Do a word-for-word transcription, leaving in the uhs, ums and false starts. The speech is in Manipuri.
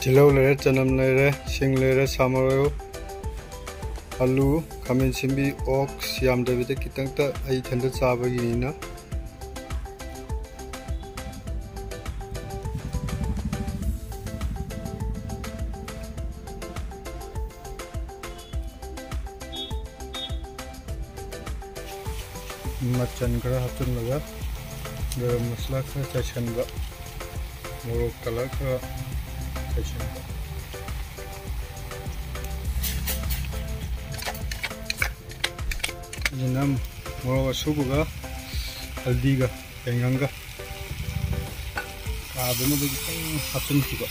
ꯇꯤꯜꯍꯧ ꯂꯩꯔꯦ, ꯆꯅꯝ ꯂꯩꯔꯦ, ꯁꯤꯡ ꯂꯩꯔꯦ, ꯁꯥ ꯃꯔꯣꯏ, ꯑꯂꯨ, ꯈꯥꯃꯦꯟ ꯑꯁꯤꯟꯕꯤ, ꯑꯣꯛꯁ ꯌꯥꯝꯗꯕꯤꯗ ꯈꯤꯇꯪꯇ, ꯑꯩ ꯏꯊꯟꯇ ꯆꯥꯕꯒꯤꯅꯤꯅ꯫ ꯃꯆꯜ ꯈꯔ ꯍꯥꯞꯆꯤꯜꯂꯒ, ꯒꯔꯝ ꯃꯁꯂꯥ ꯈꯔ ꯆꯥꯏꯁꯤꯟꯕ, ꯃꯣꯔꯣꯛ ꯀꯂꯔ ꯈꯔ ꯆꯥꯏꯁꯤꯟꯕ꯫ ꯑꯗꯨꯅ ꯃꯣꯔꯣꯛ ꯑꯁꯨꯕꯒ ꯍꯜꯗꯤꯒ ꯌꯥꯏꯉꯪꯒ ꯀꯥꯗꯅꯕ ꯈꯤꯇꯪ ꯍꯥꯞꯆꯤꯟꯈꯤꯕ꯫